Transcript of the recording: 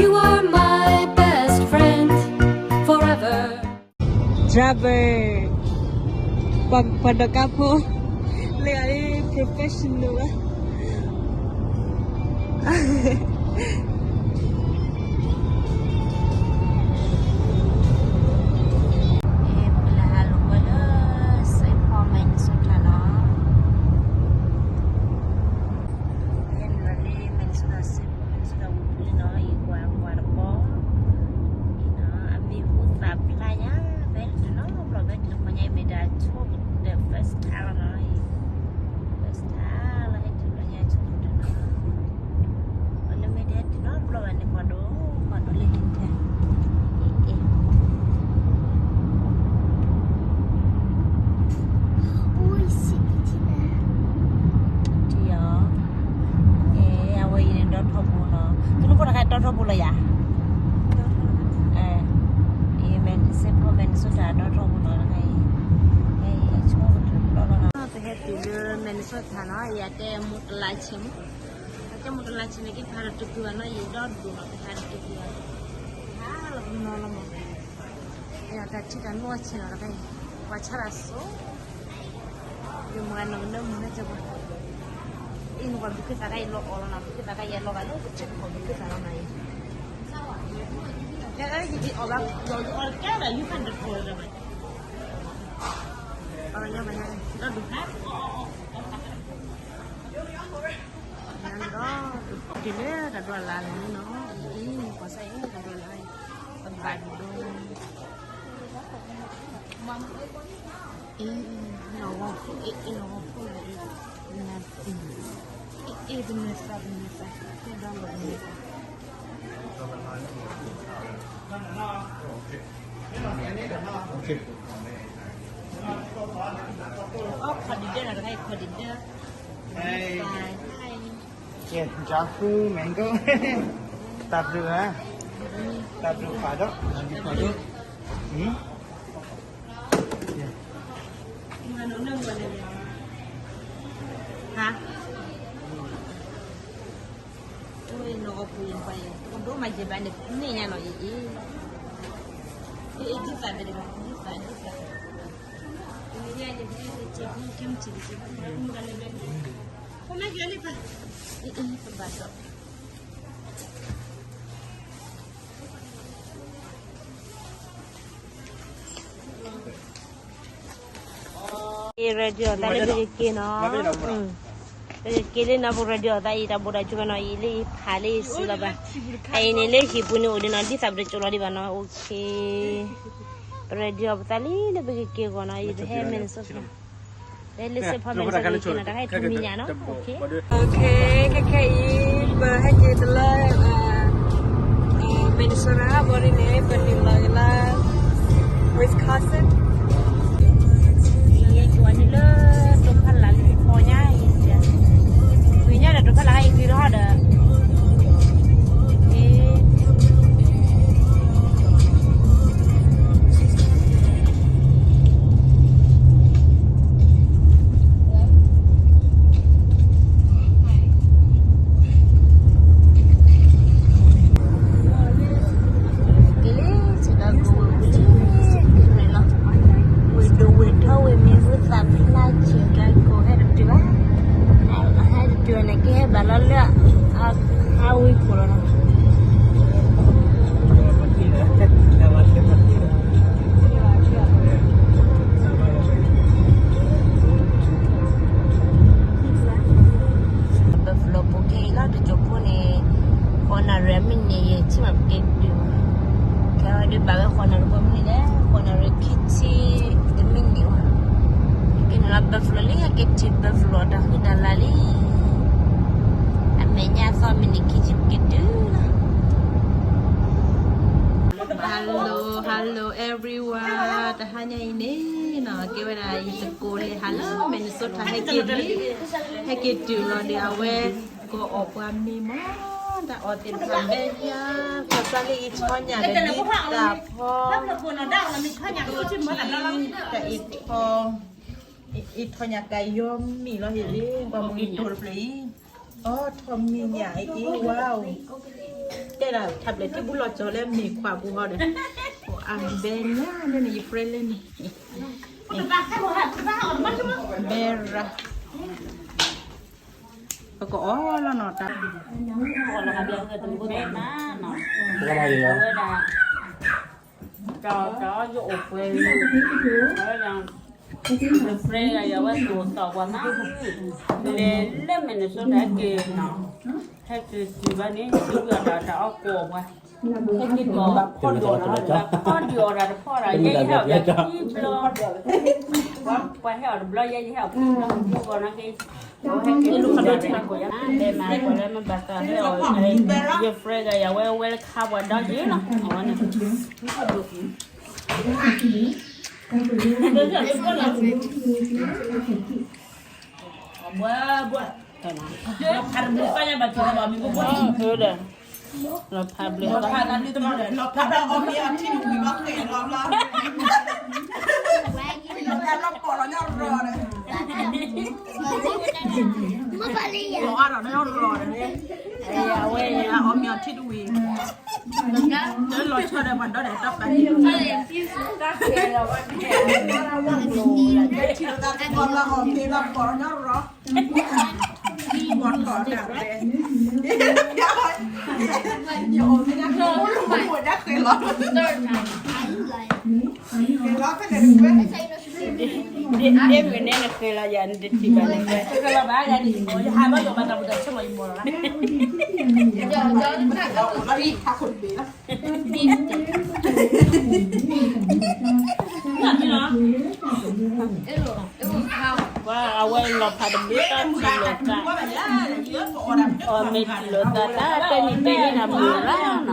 You are my best friend forever. Driver, ပှၤ ပှၤဒီးကါဖိ လၢအ professional လီၤ. ပကလဲၤဟးလိာ်ကွဲလၢ Saint Paul Minnesota နီၤ. ဟဲနုာ်လီၤလၢ Minnesota, Saint Paul Minnesota ပူၤလံနီၤ, ယကွၢ်ကွၢ်တဘီ, အမံၤဟူသၣ်ဖျါညါ, ဖဲတနီၤဘျီ ဖဲတနီၤညါ အံၤမ့ၢ်ဒၣ်ဆိကတၢၢ် first time လီၤနီၤ, first time လီၤ ဟဲတုၤဘျီညါဆိကတၢၢ်နီၤ. အန့ၣ်မ့ၢ်တဟဲတုၤနီတဘျီဘၣ်န့ၣ် ကွၢ်ဒိၣ်, ကွၢ်ဒိၣ်လၢဟံၣ်ထဲ, အ့ၣ်, ထံၣ်အီၤ, အဝဲအံၤန့ၣ် ဒီထီၣ်ပူၤနီၤ, တနူဖိတခါဒီထီၣ်ပူၤလီၤယၤ, အ့ၣ်, Saint Paul Minnesota ဒီထီၣ်ပူၤနီၤ, တခါအံၤ, အဆိကတၢၢ်လီၤလီၤနီၤ, ပဟဲတုၤလၢ Minnesota နီၤ, ယတဲမိၢ်တလါဆ့မး အကဲမိၢ်တလါဆ့န့ၣ် ကဖးဒီးတကုၤဘၣ်နီၤ, ယဒီဒိၣ်လီၤ ကဖးဒီးတကုၤဘၣ်, ဟါလီၤပနီၤလီၤမး, ယတၢ်ထံၣ်တၢ်နီၢ်ဆ့နီၤ, တခါအံၤ, ပှၤဆါတၢ်စိ, ယမၤနီၢ်ကနၢမုၢ်ဟဲကၢပှၤ, အံၤနကွၢ်ဘုခ့သးခါအံၤလီၤအီၣ်လီၤနီၤ, ဘုခ့သးခါအံၤအလီၤဂာ်လၢပထံပကီၢ် ဘုခ့သးလီၤနီၤအံၤ, ယအီၣ်ဘၣ်, ယအီၣ်ကဲဒီး ယုၢ်ဖးဒိၣ်ထီၣ်ဒီး အီၣ်ညါဘၣ်ညါ, ဒီဒိၣ်ဟါ နဒီး တုၤလၢတၢ်ဒွးလၢ်လၢ်န့ၣ်နီၤ, အံၤ ပှၤစၢ်အံၤ တၢ်ဒွးလၢ်လၢ်အံၤ ပဘၣ်ဒိၣ်, အ့ၣ် နီၢ်ဂီၤဖိ အ့ၣ် အ့ၣ် နီၢ်ဂီၤဖိလၢအံၤ နၤတံၢ် အ့ၣ် ပနၢၤသး ပနၢၤသး ဟဲဒီးလီၤနၢၤသး အခီၣ်ဒံးဒၢနီၤ တခါအံၤ ခီၣ်ဒံးဒၢ Hi. Yeah, jackfruit, mango. တၢ်ဘျုးဧါ, တၢ်ဘျုးဖးဒိၣ်, တၢ်ဘျုးဖးဒိၣ်, ဟါ, အိၣ်နီၢ်ကီၢ်ပူၤယပှၤအံၤ တကဒိၣ်မးယဘၣ်န့ၣ် န့ၢ်ညါနီၤအံၤ, အ့ၣ် ဒ်သးတဂ့ၤ ဒ်သး ဒ်သး, ယဲယဲ ကဲမုၢ်ဆံးတက့ၢ် ဖိမ့ၢ်ကဲလံပၢ်, အ့ၣ် ပဘၣ်ဒီး အ့ၣ် ready အီၤသးလၢပကက့ၤနီၤ, ပကက့ၤလၢနီၤ ပ ready အီၤသးအံၤ တၢ်ဘိးတၢ်ကၠိဝဲနီၤ အံၤလၢအံၤဖးလၢအံၤစံးလီၤဘၣ်, အအံၤန့ၣ်လၢဟံၣ်ပူၤန့ၣ်အိၣ်ဒံးနီၤ ဒ်သးပတကၠိလီၤဒံးဘၣ်နီၤ, အ့ၣ်, ပ ready အီၤပသးလံလၢပကက့ၤဂီၤနီၤ အံၤ ပဟဲ Minnesota လၢ Saint Paul Minnesota က့ၤနီၤ တခါအံၤထူမံၤညါနီၤ, ခဲခဲအံၤ ပဟဲက့ၤတလၢ Minnesota ဘၣ်ဒ်န့ၣ် ပနုာ်လီၤက့ၤလၢ Wisconsin, ယက့ၤဝဲန့ၣ်လၢ တိၤဖးလၢ်လံဖီညါအံၤ, ဝံၤညါဒီးတိၤဖးလၢ်အံၤဂ့ၤထီၣ်ဒီး က့ၤလၢ Chicago ဝဲပူၤလံ, က့ၤန့ၣ်လီၤ, ဝ့ၢ်ဒိၣ်ဝ့ၢ်ထီဝ့ၢ်မံၤဟူသၣ်ဖျါ Chicago ဟဲတတုၤဘၣ်, ဟဲတတုၤန့ၣ် ကဟဲဘၣ်လီၤလၢ အဝံခိၣ်လီၤနီၤ. ဘၣ်ဖျိးပူၤခဲအံၤလီၤ တစိၢ်ဖိန့ၣ် ဃိးနၣ်ရံၣ်မံးနံး ယထံၣ်မးပက့ၤတုၤ, ခဲအံၤဒုးဘၣ်ဝဲဃိးနၣ်ရံၣ်ဖိမံးနံးလဲၣ်, ဃိးနၣ်ရံၣ်ခံဆံတမံးနံးဝဲ, က့ၤန့ၣ်လီၤ ဘၣ်ဖျိးလံ က့ၤထံၣ်ဘၣ်ဖျိးတၢ်ဃံတၢ်လၤလံ, အမဲာ်ညါသီမံးနံးခံဆံပက့ၤတုၤလီၤ. Hello, hello everyone. တဟါညါအံၤန့ၣ်နီၤ ကဲဝဲဒၣ်ယသကိးလၢဟးလၢ Minnesota ဟဲက့ၤလံ, ဟဲက့ၤတုၤလီၤဒီးအဝဲ ကအီၣ်ပှၤမ့ၤမး, တၢ်အီၣ်သ့ၣ်တဖၣ်ဘဲယါ, ကစၢ်လၢအံၤထီညၣ်ဒီးဒ်တၢ်ဖီ, တၢ်အံၤထီ, အံၤထီညၣ်ကယီမံၤလီၤဟ့ၣ်လံ, ပှၤမုၢ်အံၤတိၢ်တဖျၢၣ်အံၤ အိ ထီၣ်မံၤညၣ်အံၤ ဝါအိၣ်, တဲဒၣ် tablet ထံၣ်ဘူးလီၤကၠီၤလၢမ့ၢ်ခွါပူၤဟီဒီး, အဘဲညါန့ၣ် ယ friend လၢန့ၣ်, ဘဲရၤ, ပကအီၣ်လီၤနီၤတၢ်, ဝဲဒၣ် ကၠီကၠီယအိၣ်ပှဲၤလံ, ဝဲဒၣ် ယ friend ဂၤ ယဝဲသိးသီၣ်ပှၤမး, လဲၤလၢ Minnesota ဟဲက့ၤနီၤ, ဟဲက့ၤတုၤဘၣ်န့ၣ် ယကဝံၣ်အီၣ်တၢ်တၢ်အီၣ်ကိးပှၤ, ဟဲက့ၤတီၢ်ဘၣ်ဖီၣ်ဒံးအီၣ်တၢ်တဖီၣ်ဒီး ယဲယဟဲအီၣ်ခံဘျီ, ပှၤဟဲအီၣ်တဘျီ ယဲယဟဲအီၣ်ခံဘျီ, ယကီးနီၣ်က့ၤ ဟဲက့ၤလူၤဖးဒိၣ်ထံလီၤကိးယၤ, ဘဲမၤကိးလၢမ့ၢ်ဘၣ်သးလၢအီၤ, ယ friend ဂၤ ယဝဲဝဲလၢခါပှၤဒီက့ၤလီၤ, အဝဲန့ၣ် လီၤဖးဘျုး, လီၤဖးဘျုး, လီၤဖးဘျုး, လီၤဖးဘျုး, အီၣ်မ့ၤအီထံတဝံၤဘၣ်ဃ့ၢ်လီၤဘျီ, လီၤဖးဘျီပိာ်လီၤညီရီၤန့ၣ်, လီၤအါထီၣ်ညီရီၤန့ၣ်, အဝဲအီၣ်မ့ၤအီထံတဝံၤ, လီၤဆီဒီးပှၤဒီဒီးတၢ်ပာ်န့ၣ်, ထံလီၤသးသ့ၣ်ဘၣ်လၢအီၣ်မ့ၤလီၤပိာ်လီၤညီရီၤ ဒ့မုၣ်န့ၣ်နဃ့လီၤယၤ နတထံၣ်ဘၣ်န့ၣ်, ပှၤအဝဲလီၤဖးတဘျုးတၢ်ထံၣ်လိာ်သး, အီၣ်မ့ၤထံၣ်လိာ်သးတၢ်တဲနံၤတဲနံၤနၤမုၢ်ရၣ်,